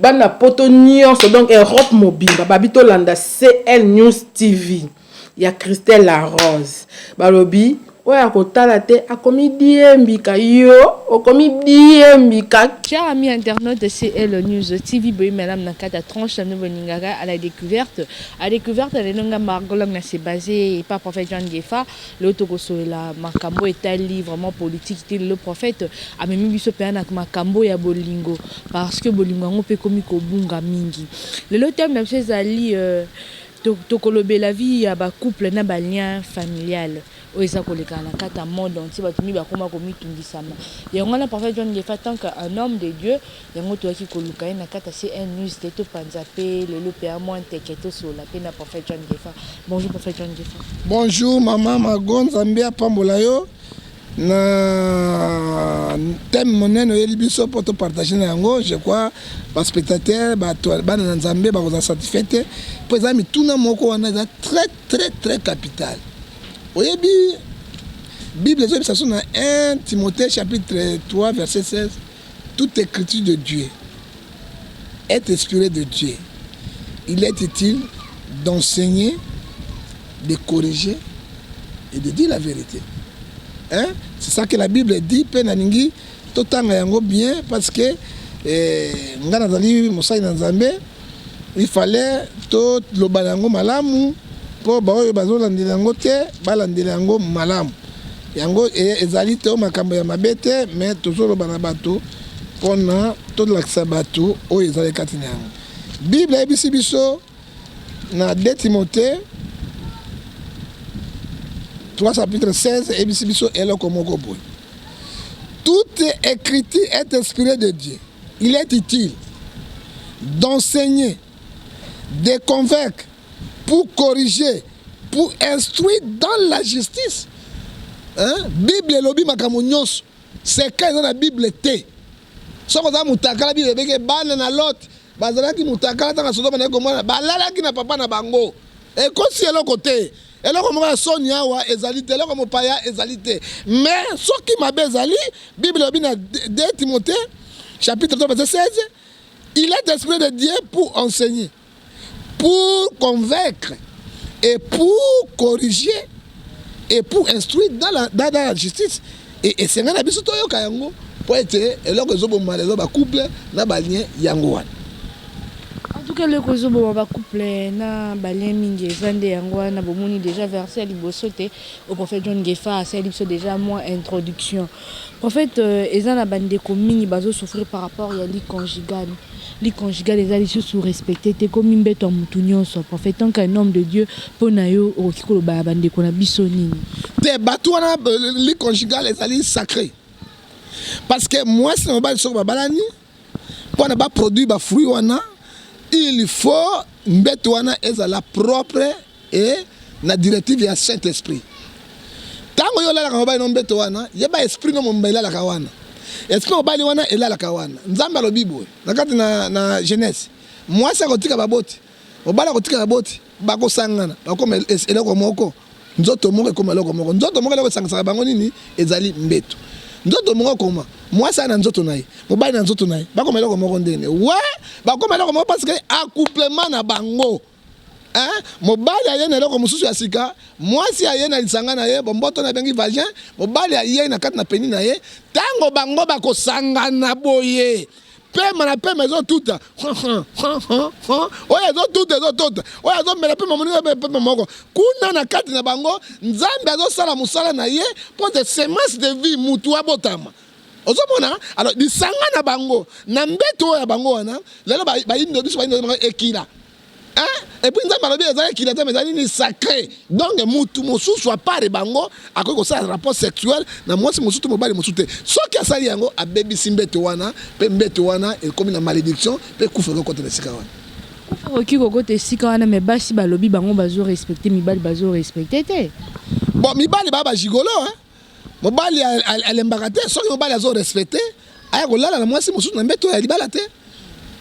Bana poto nyonso, donc Europe mobimba, babi tolanda CL News TV ya Christelle La Rose. Balobi oyo akotala te akomi diembika, yo okomi diembika. Chers amis internautes de CL News TV, boye madame na kati ya tranche na bino bolingaka à la découverte. À découverte lelo nga Margot Lang na se basé par prophète Jean Ngefa. Lelo tokosolela makambo etali vraiment politique te. Lelo prophète amemi biso mpenza na makambo ya bolingo, parce que bolingo yango mpe ekomi kobunga mingi. Lelo thème na biso ezali tokolobela vie ya bacouple na balien familial oyo eza koleka na kati ya monde entier. Bato mingi bakóma komitungisama. Yango wana prophète John Ngefa, tant que un homme de Dieu, yango toyaki koluka ye na kati ya CN News te. Topanza mpe lelo mpe ya mwa nteke, tosolola mpe na prophète John Ngefa. Bonjour, prophète John Ngefa. Bonjour mama Mago, Nzambe apambola yo na thème monene oyeli biso mpo topartage na yango. Je crois baspectateur, bato bana na Nzambe bakozala satisfait te, mpo eza mituna moko wana eza très très très capital. Oyebi, Bible ezoyebisa biso na 1 Timothée chapitre 3 verset 16: toute écriture de Dieu est inspirée de Dieu, il est utile d'enseigner, de corriger et de dire la vérité, hein? C'est ça que la Bible dit. Mpe nalingi totanga yango bien, parce que nga nazali mosali na Nzambe, il fallait toloba yango malamu mpo baoyo bazolandela yango te balandela yango malamu. Yango ezali te o makambo ya mabe te, mais tozoloba na bato mpona tolakisa bato oyo ezali kati na yango. Bible ayebisi biso na 2 Timothée 3 chapitre 16, eyebisi biso eloko moko boye: toute écriture est inspirée de Dieu, il est utile d'enseigner, de convaincre, pour corriger, pour instruire dans la justice. Hein? Bible elobi makambo nyonso. Seka eza na Bible te. Soki oza motakala, Bible ebeke bana na Lot bazalaki motakala. Ntango Sodome naye komona, balalaki na papa na bango. Ekosi eloko te. Eloko moko ya soni awa ezali te, eloko mopaya ezali te. Mais soki mabe ezali, Bible elobi na 2 Timothée chapitre 3 verset 16: il est inspiré de Dieu pour enseigner, pour convaincre et pour corriger et pour instruire dans la justice. Et esenga na biso toyoka yango mpo ete eloko ezoboma lelo bacouple na balien, yango wana. En tout cas, eloko ezoboma bacouple na balien mingi eza nde yango wana. Bomoni déjà verset ya liboso te au prophète John Ngefa asali biso déjà mwa introduction. Prophète, eza na bandeko mingi bazosouffrir par rapport ya lit conjugal. Lit conjugal eza lisusu respecté te, komi mbeto ya motu nyonso. Prophète, tant qu'un homme de Dieu, mpo na yo okoki koloba ya bandeko na biso nini? Te, bato wana, lit conjugal ezali sacré, parce que mwasi na mobali soki babalani mpona baproduire bafruit wana, il faut mbeto wana ezala propre et na directive ya Saint Esprit. Ntango yo olalaka mobali no mbeto wana, yeba esprit no mobali elalaka wana, esprit mobali wana elalaka wana. Nzambe alobi boye na kati na Genèse: mwasi akotika baboti, mobali akotika baboti, bakosangana, bakoma eloko moko, nzoto moko. Ekoma eloko moko, nzoto moko. Eloko esangisaka bango nini? Ezali mbeto, nzoto moko. Koma mwasi aya na nzoto na ye, mobali na nzoto na ye, bakoma eloko moko. Ndenge we bakoma eloko moko? Parce que accouplement na bango, hein? Mobali aye na eloko mosusu ya sika, mwasi aye na lisanga na ye, bomboto na ebengi vagin, mobali aye na kati na pénis na ye. Ntango bango bakosangana boye, pema na pema ezotuta, oyo ezotuta, ezotuta, oyo azomela pema, moninga pema moko kuna na kati na bango. Nzambe azosala mosala na ye mpo te semence de vie, mutu abotama. Ozomona? Alors lisanga na bango na mbeto oyo ya bango wana, lelo bayindo biso, bayindo bango ekila, hein? Et puis Nzambe alobi ezali ekila te, mais ezali nini? Sacré. Donc mutu mosusu à part bango akoki kosala rapport sexuel na mwasi mosusu te, mobali mosusu te. Soki asali yango, abebisi mbeto wana, mpe mbeto wana ekomi na malédiction, mpe kufa ekokota na esika wana. Okoki kokota esika wana, mais basi balobi bango bazorespecte, mibali bazorespecte te. Bon, mibali baa bagigolo, hein? Mobali alembaka te. Soki mobali azorespecte, aya kolala na mwasi mosusu na mbeto ya libala te,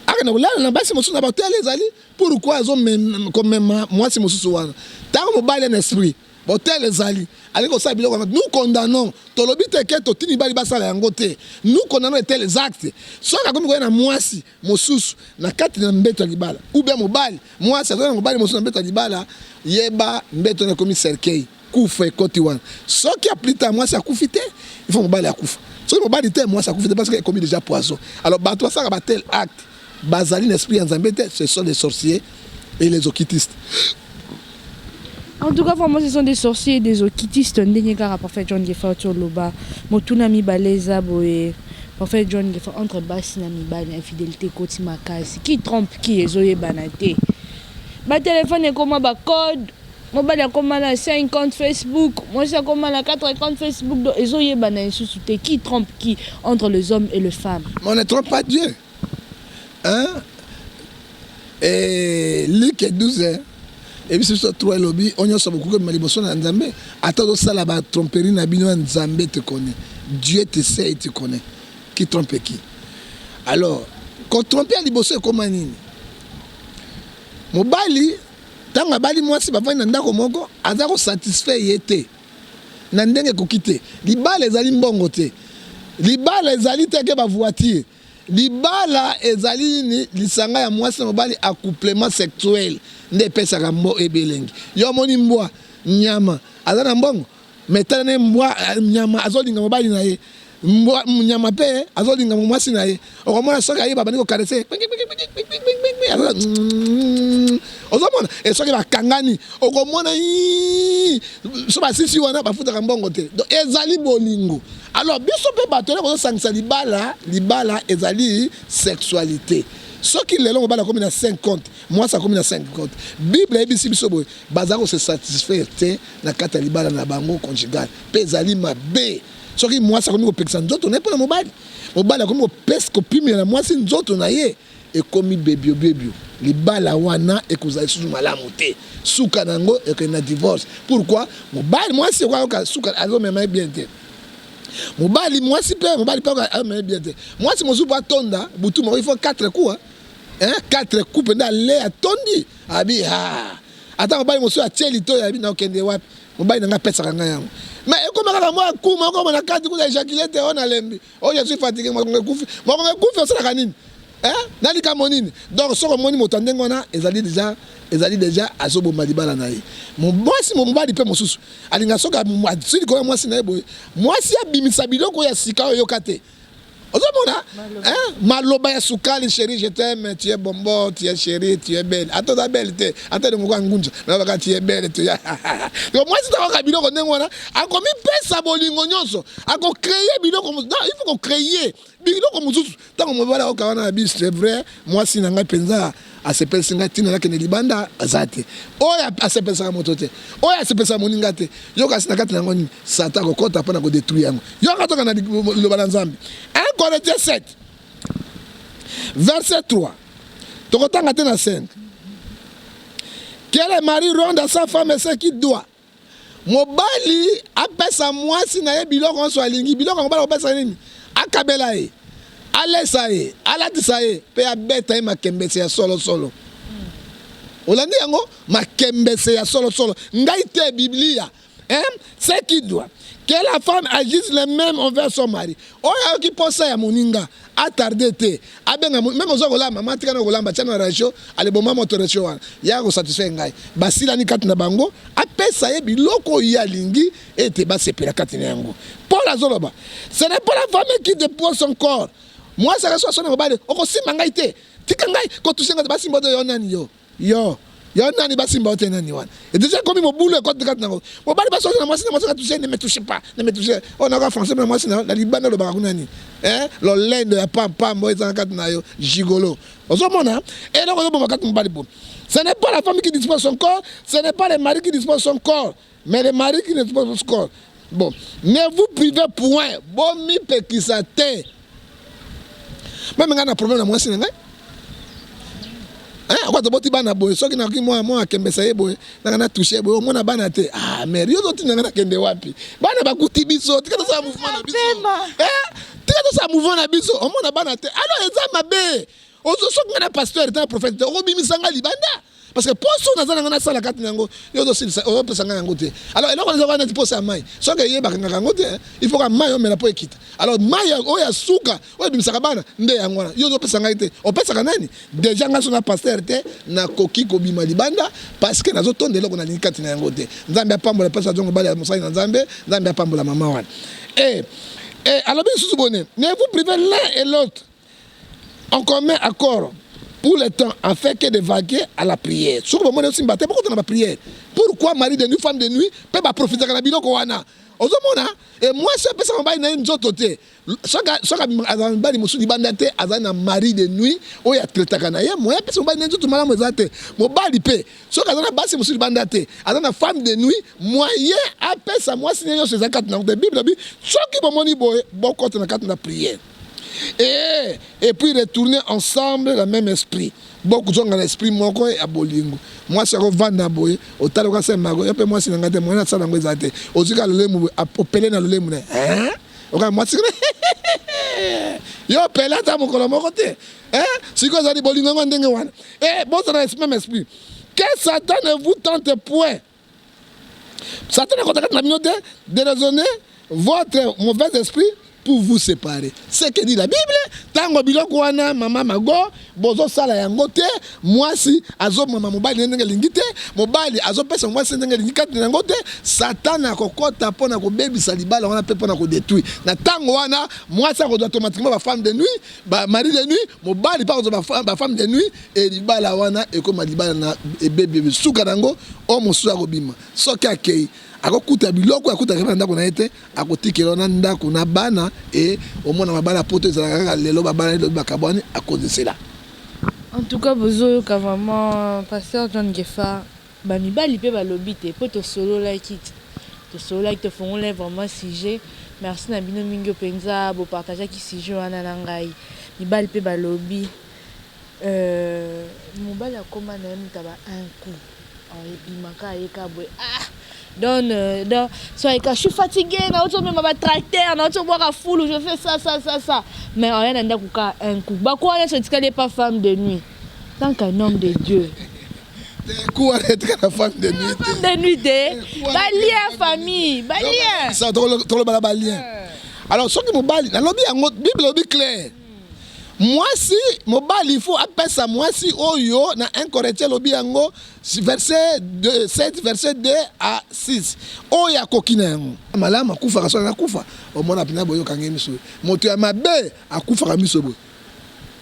akende kolala na basi mosusu na bahôtel ezali. Pourquoi azokomema mwasi mosusu wana? Ntango mobali na esprit Hotel ezali, alingi kosala biloko yango. Nous condamnons, tolobi te ke totindi mibali basala yango te. Nous condamnons de tels actes. Soki akomi koya na mwasi mosusu na kati na mbeto ya libala, ou bien mobali, mwasi azoya na mobali mosusu na mbeto ya libala, yeba mbeto wana ekomi cercueil, kufa ekoti wana. Soki ya plus tard mwasi akufi te, il faut mobali akufa. Soki mobali te, mwasi akufi te parce que ekomi déjà poison. Alors bato basalaka ba tel acte bazali na esprit ya Nzambe te, ce sont les sorciers et les occultistes. En tout cas, vraiment, ce sont des sorciers et des occultistes. Ndenge kaka prophète John Ngefa oloba. Motuna mibale eza boye. Prophète John Ngefa, entre basi na mibali, infidélité ekoti makasi. Qui trompe qui, ezoyebana te. Ba téléphone ekoma ba code. Mobali akoma na 5 compte Facebook, mwasi akoma na 4 compte Facebook, donc ezoyebana lisusu te. Qui trompe qui entre les hommes et les femmes? Mais on ne trompe pas Dieu. Hein? Et Luc 12, hein? Ebisi biso 3 elobi oyo nyonso bokoki kobima liboso na Nzambe, ata ozosala batromperie na bino ya Nzambe te connaît. Dieu te sait et te connaît qui trompe qui. Alors kotrompe ya liboso ekóma nini? Mobali, ntango abali mwasi, bavandi na ndako moko, aza kosatisfaire ye te na ndenge ekoki te. Libala ezali mbongo te, libala ezali te ke bavoiture. Libala ezali nini? Lisanga ya mwasi na mobali, accouplement sexuel nde epesaka mbo ebelengi. Yo omoni mbwa, nyama aza na mbongo, mais tala ne mbwa, nyama azolinga mobali na ye, mbwa nyama mpe azolinga mwasi na ye. Okomona soki aye, babandi kocaresser, ozomona. E soki bakangani, okomona so basisi wana bafutaka mbongo te. Donc ezali bolingo. Alors biso mpe bato eloko ozosangisa libala, libala ezali sexualité. Soki lelo mobali akomi na 5 compte, mwasi akomi na 5 compte, Bible eyebisi biso boye: baza kose satisfaire te na kati ya libala na bango conjugal. Mpe ezali mabe soki mwasi akomi kopekisa nzoto na ye mpo na mobali, mobali akomi kopesa, kopimela na mwasi nzoto na ye, ekomi bebio bebio. Libala wana ekozala lisusu malamu te, suka na yango ekende na divorce. Pourquoi? Mobali, mwasi okoyoka suka azomema ye bien te. Mobali, mwasi mpe, mobali mpe azomema ye bien te. Mwasi mosusu mpo atonda butu moko, il faut 4 coups, hein? 4 coups mpenza, ale atondi abi. Ha, ata mobali mosusu atie litoyi, abi na okende wapi? Mobali na ngai apesaka ngai yango, mais ekoma kaka mwa kuma, okoma na kati kuta éjaculer te. Oyo nalembi, oyo je suis fatigué, mokongo ekufi, mokongo ekufi. Osalaka nini na likambo nini? Donc soki omoni moto ya ndenge wana, ezali déjà azoboma libala na ye. Mwasi, mobali mpe mosusu alinga soki azwi likolo ya mwasi na ye boye, mwasi abimisa biloko ya sika oyo oyoka te. Ozomona maloba ya sukali: "Chéri, je t'aime, tu es bonbon, tu es chéri, tu es belle." Ata oza belle te, ata elongo kwa ngunja, nabaka "tu es belle". Tu mwasi takoka biloko ndenge wana, akomipesa bolingo nyonso, akocréer biloko. Non, il faut kocréer biloko mosusu. Ntango mobali akoka wana na biso, c'est vrai, mwasi na ngai mpenza asepelisi ngai, ntina nakende libanda aza te. Oyo asepelisaka moto te, oyo asepelisaka moninga te, yo kasi na kati na yango nini? Satan akokɔta mpo na kodétruire yango. Yoka, toka na liloba na Nzambe, 1 Corinthiens 7 verset 3, tokotanga te na 5. Que le mari rende à sa femme ce qu'il doit. Mobali apesa mwasi na ye biloko nyonso alingi. Biloko mobali akopesa nini? Akabela ye, alesa ye, alatisa ye, mpe abeta ye makembese ya solosolo. Olandi yango, makembese ya solosolo. Ngai te, Biblia, hein? Ce qui doit, que la femme agisse le même envers son mari. Oyo ayoki mposa ya moninga, atarde te, abenga. Même oza kolamba, mama tika na kolamba, tia na réchaud, aleboma moto réchaud wana ya kosatisfaire ngai. Basilani kati na bango, apesa ye biloko oyo ye alingi ete basepela kati na yango. Paul azoloba: ce n'est pas la femme qui dépose son corps. Mwasi akaso asona mobali: "Okosimba ngai te, tika ngai, kotoucher ngai te." Basimba te? Yo nani? Yo nani? Basimba yo te, nani wana? Déjà komi mobulu ekoti kati nango. Mobali basoki na mwasi, na mwasi katouche: "Ne me touche pas, ne me touche." Oyo nakoka français na mwasi na libanda, olobaka kuna nini? Lolendo ya pampamba oyo ezanga kati na yo, gigolo. Ozomona eloko ezoboma kati mobali bo. Ce n'est pas la femme qui dispose son corps, ce n'est pas le mari qui dispose son corps, mais le mari qui dispose son corps. Bon, ne vous privez point, bomipekisa te. Même ngai na problème na mwasi na ngai, okoa toboti bana boye, soki nakoki mwa mwa akembesa ye boye, nanga na touche boye, omona bana te. Ah, mare, yo ozotinda ngai nakende wapi? Bana bakuti biso, tika tosala mouvement na biso, tika tosala mouvement na biso, omona bana te. Alors eza mabe. Soki ngai na pasteur te, na prophète te, okobimisa ngai libanda. Parce que poso naza na ngai nasala kati na yango, yo ozosilisa, ozopesa ngai yango te. Alors eloko eza wana neti posa ya mai, soki eye bakangaka yango te, il faut ka mai omela mpo ekita. Alors mai oyo ya suka oyo ebimisaka bana nde yango wana, yo ozopesa ngai te, opesaka nani? Déjà ngai so na pasteur te, nakoki kobima libanda parce que nazotonda eloko nalingi kati na yango te. Nzambe apambola mpasi azongo mobali ya mosali na Nzambe. Nzambe apambola mama wana. E alobi lisusu bone: ne vous privez l'un et l'autre en commun accord pour le temps, afin que de vaquer à la prière. Soki bomoni osimba te, bokota na baprière. Pourquoi mari de nuit, femme de nuit mpe baprofitaka na biloko wana? Ozomona e mwasi apesaka mobali na ye nzoto te, soki azala mibali mosusu libanda te, azali na mari de nuit oyo atraitaka na ye, moye apesa mobali na ye nzoto malamu eza te. Mobali mpe soki aza na basi mosusu libanda te, aza na femme de nuit, moyen apesa mwasi ne nyonso eza kati na te. Bible bi soki bomoni boye, bokota na kati na prière et puis retourner ensemble le même esprit, bokozonga na esprit moko ya bolingo. Mwasi akovanda boye, otala okasemago yo mpe mwasi na ngai te, moyen asala yango eza te. Ozwika lolemu boye, opele na lolemu na oka mwasi yo opele ata mokolo moko te. Sikoyo ezali bolingo yango ndenge wana, bozala na même esprit, que Satan ne vous tente point. Satan akota kati na bino te, déraisonner votre mauvais esprit pour vous séparer. Ce que dit la Bible, ntango biloko wana, mama Mago, bozosala yango te, mwasi azomama mobali ndenge elingi te, mobali azopesa mwasi ndenge elingi kati na yango te, Satan akokɔta mpona kobebisa libala wana mpe mpona kodétruire. Na ntango wana mwasi akozwa automatiquement bafemme de nuit, bamari de nuit, mobali mpe akozwa bafemme de nuit, e libala wana ekóma libala na ebebi. Suka na yango, oyo mosusu akobima, soki akei, akokuta biloko akutaka na ndako na ye te, akotikela na ndako na bana. E omona mabala poto ezalaka kaka lelo babala, elobi bakabwani akozesela. En tout cas, bozoyoka vraiment pasteur John Ngefa. Bamibali mpe balobi te mpo tosololaki, tosololaki, tofongolaki vraiment sujet. Merci na bino mingi mpenza bopartageaki sujet wana na ngai. Mibali mpe balobi, mobali akóma na ye moto aba un coup ebimaka, ayeka boye, ah donne, donc so ayeka: je suis fatigué, nauti omema batracteur, nauti obwaka fulu, je fais ça, ça, ça, ça, mais oya na ndako ka un coup, bakuwa nyonso etikali epa femme de nuit. Tant qu'un homme de Dieu. Coup wana etika na femme de nuit. Femme de nuit te, balien famille, balien. Tolobala balien. Alors soki mobali, nalobi yango, Bible elobi clair, mwasi, mobali il faut apesa mwasi oyo. Na 1 Corinthiens elobi yango, verset 2, 7, verset 2 à 6, oyo akoki na yango malamu akufaka. Soki akufa, omona mpena boyokanga miso. Moto ya mabe akufaka miso boye,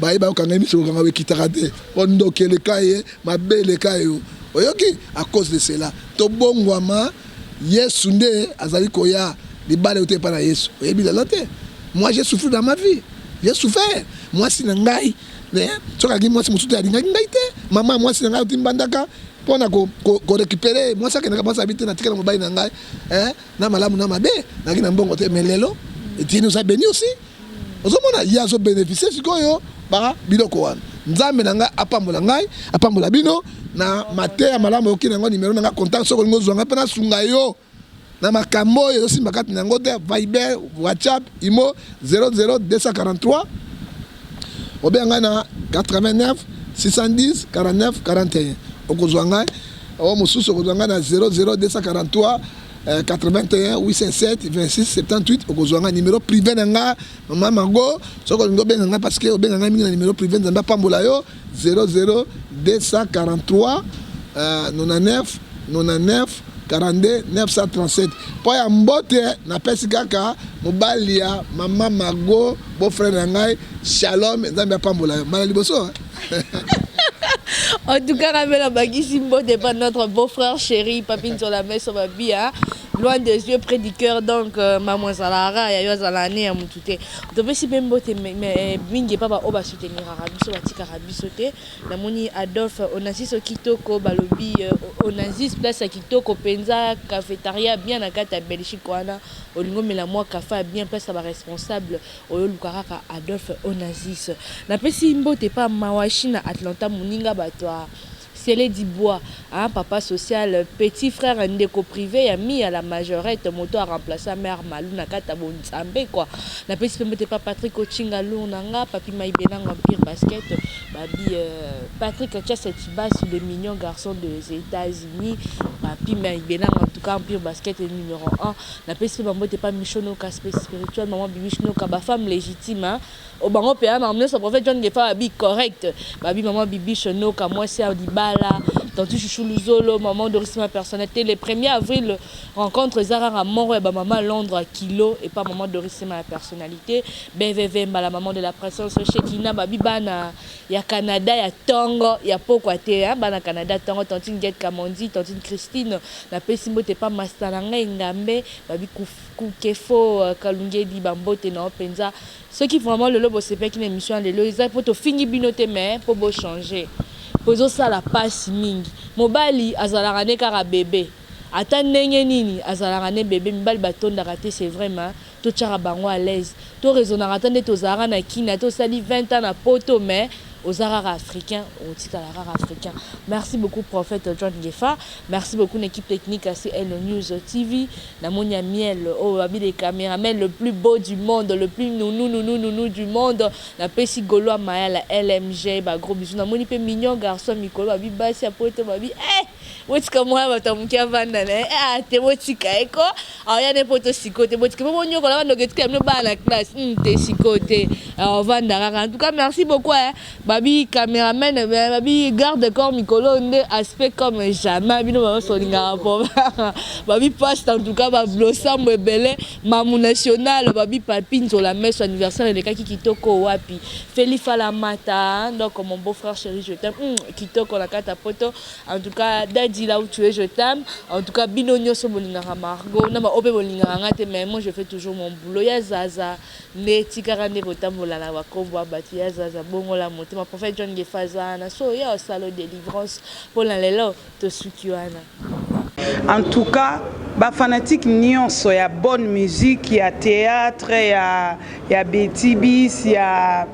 bayeba okanga miso, kokanga ekitaka te, po ndoki eleka ye, mabe eleka yo. Oyoki? À cause de cela, tobongwama. Yesu nde azali koya. Libala euti epai na Yesu. Oyebi lelo te, moi j'ai souffert dans ma vie, j'ai souffert. Mwasi na ngai soki alingi mwasi mosusu te, alingaki ngai te. Mama mwasi na ngai oti mbandaka mpona korécupérer mwasi, akendaka, mwasi abi te, natikala mobali na ngai na malamu na mabe, naki na mbongo te. Mais lelo etini oza béni aussi, ozomona ye azobénéficie sikoyo ba biloko wana. Nzambe na ngai apambola ngai, apambola bino na mateya malamu. Oyoki nango, nimero na ngai contact, soki olingi ozwa ngai mpe nasunga yo na makambo oyo ezosimba kati na yango te: Viber, WhatsApp, Imo, 00 243, obenga ngai na 89 610 49 41, okozwa ngai. Oyo mosusu, okozwa ngai na 00 243 81 807 26 78, okozwa ngai numéro privé na nga. Mama Margo, soki olingi obenga ngai, parce que obenga ngai mingi na numéro privé, Nzambe apambola yo. 00 243 99 99 42 937. Mpo ya mbote napesi kaka mobali ya mama Margo, beau-frère na ngai, shalom, Nzambe apambola yo mbala liboso. En tout cas, Ramel Bagisi Mbote, pas notre beau-frère chéri, Papi Nzola Meso Babi, hein. Loin des yeux, près du cœur, donc, maman Zalara, ya yo Zalane, ya mutute. Topesi pe mbote mingi pa ba oba soutenir biso, batikaka biso te. Namoni Adolphe Onassis kitoko, balobi Onassis place ya kitoko mpenza, cafétéria bien na kati ya Belgique wana. Olingi omela mwa café ya bien, place ya baresponsable, oyo oluka kaka Adolphe Onassis. Napesi mbote pa Mawashi na Atlanta, moninga bato ya Sele Dibois, hein, papa social, petit frère ndeko privé ya Mia la majorette, moto a remplacer mère Malou na kata bonzambe quoi. Na pesi pe mbote pa Patrick Ochinga lourd na nga, Papi Maïbenanga Empire Basket, babi Patrick Chassa Tibas, le mignon garçon des États-Unis, Papi Maïbenanga en tout cas Empire Basket numéro 1. Na pesi pe mbote pa Michono Kaspe spirituel, maman Bibiche Noka, ba femme légitime hein. Bango mpe makambo nyonso prophète John Ngefa babi correct, babi maman Bibiche Noka mwasi ya libala, tanti Chouchou Luzolo, maman Doris ma personnalité. Le 1er avril rencontre eza kaka moko ya bamama Londres kilo et pas maman Doris ma personnalité, BVV Mbala, maman de la présence Shekina, babi bana ya Canada ya tongo ya pokwa te, hein, bana Canada tongo, tantine Get Kamondi, tantine Christine. Napesi mbote pa masta na ngai Ngambe, babi Kukefo Kalungedi, bambote na yo mpenza. Soki vraiment lelo bosepelaki na émission ya lelo, eza mpo tofingi bino te, mais mpo bochange, mpo ezosala mpasi mingi. Mobali azalaka nde kaka bebe, ata ndenge nini azalaka nde bebe. Mibali batondaka te, c'est vrai, mais totiaka bango à l'aise, toraisonnaka. Ata nde tozalaka na kina, tosali 20 ans na poto, mais oza kaka africain, otikala kaka africain. Merci beaucoup prophète John Ngefa, merci beaucoup na équipe technique ya CL News TV. Namoni ya miel oyo babi le cameraman le plus beau du monde, le plus nounou nounou nounou du monde. Napesi Gaulois Mayala LMG ba gros bisous. Namoni mpe mignon garçon mikolo, babi basi ya poto, babi eh botika mwana bato ya moke avanda na ye. Ah te, botika ye ko, aoya ne poto sikoyo te, botika mpo bonyokola bandoki, etika bino bana na classe te sikoyo te, ovanda kaka. En tout cas merci beaucoup eh. Babi cameraman, babi garde corps mikolo nde aspect comme jamais bino banso olingaka po babi paste. En tout cas bablosambo ebele, mamu national, babi Papi Nzola Meso, anniversaire elekaki kitoko wapi Feli Falamata. Donc mon beau frère chéri, je t'aime, kitoko na kati ya poto. En tout cas Daddy, là où tu es, je t'aime. En tout cas bino nyonso bolingaka Margot na baoyo mpe bolingaka nga te, mais moi je fais toujours mon boulot. Ya Zaza nde tikaka nde kotambola na bakombo ya bato. Ya Zaza, bongola motema. Prophète John Ngefa aza wana, so oya osala délivrance. Mpona lelo tosuki wana. En tout cas bafanatike nyonso ya bonne musique, ya théâtre, ya Betty Bis, ya